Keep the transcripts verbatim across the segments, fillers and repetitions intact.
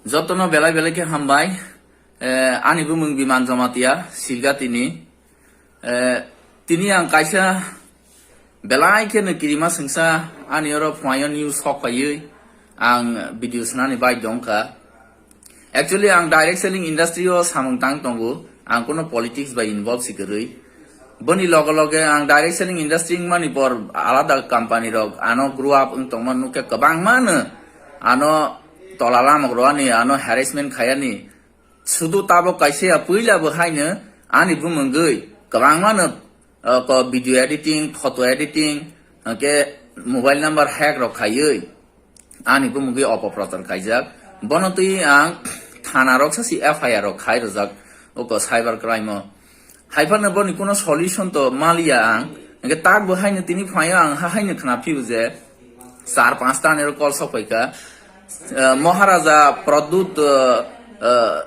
Jotono belai belai khe hambai. Eh, ani bumung Biman Jamatia, Silgatini. Eh, tini ang kaisa belai kheno kirima sengsa ani oro phuaio news sok phaiwi ang video swnani bai dongkha. Actually, ang direct selling industry o samung tang tongo, ang kono politics bai involve si kwrwi. Boni loge loge ang direct selling industry wngmani por alada company rok ano grow up wng tongma nukhe kwbangma no ano tola lamok rwani, ano harassment khayani. Sudu tabok kaisa ya puila bo haino ani bumungwi kwbangma no, uh, ko video editing, photo editing, hwnkhe mobile number hack rok khaiwi ani bumungwi opoprochar khaijak. Bono twi ang thana rok sasi F I R rok khai rwjak, oko cyber crime o. Haiphano boni kuno solution to maliya ang. Hwnkhe tak bo haino tini phaio ang ha haino khna phio je char panch ta nero call sok phaikha. Eh, Maharaja Pradyut, eh, eh,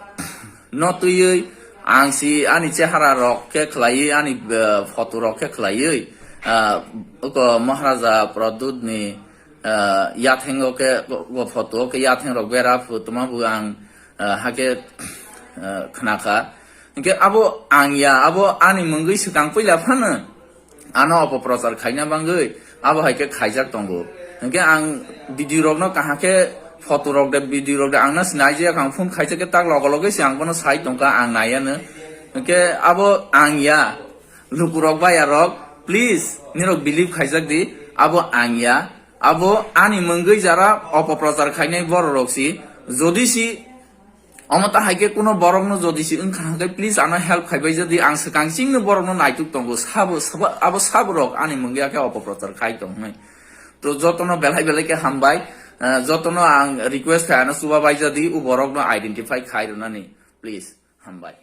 no twiwi ang si ani chehara rok khe khlaiwi, ani, eh, photo rok khe khlaiwi, eh, oko Maharaja Pradyut ni, eh, yathengo khe, go photo khe yatheng rok bera phu tuma bu ang, eh, hake, eh, khnakha. Hwnkhe abo ang ya, abo ani mungwi swkang puila phano ano opoprochar khaina bangwi abo hai khe khaijak tongo. Hwnkhe ang video rokno kaham khe photo rok de, video rok de ang no sinai je, ang phone khaijak khe tak logo logo se ang bono sai tongkha, ang naiya no. Hwnkhe abo ang ya, lukurok baya rok, please nirok believe khaijak di, abo ang ya, abo ani mungwi jara opoprochar khainai borok rok si, jodi si Omo ta hai khe kuno borokno jodi si wngkha hwnkhe, please ano help khaibai jadi, ang swkang chingno borokno naituk tongo, sabo, sabo, abo saborok ani mungya khe opoprochar khai tong hwnwi. To jotono belai belai khe hambai, eh, jotono ang request khai ano chuba bai jadi, u borokno identify khai rwnani, please, hambai.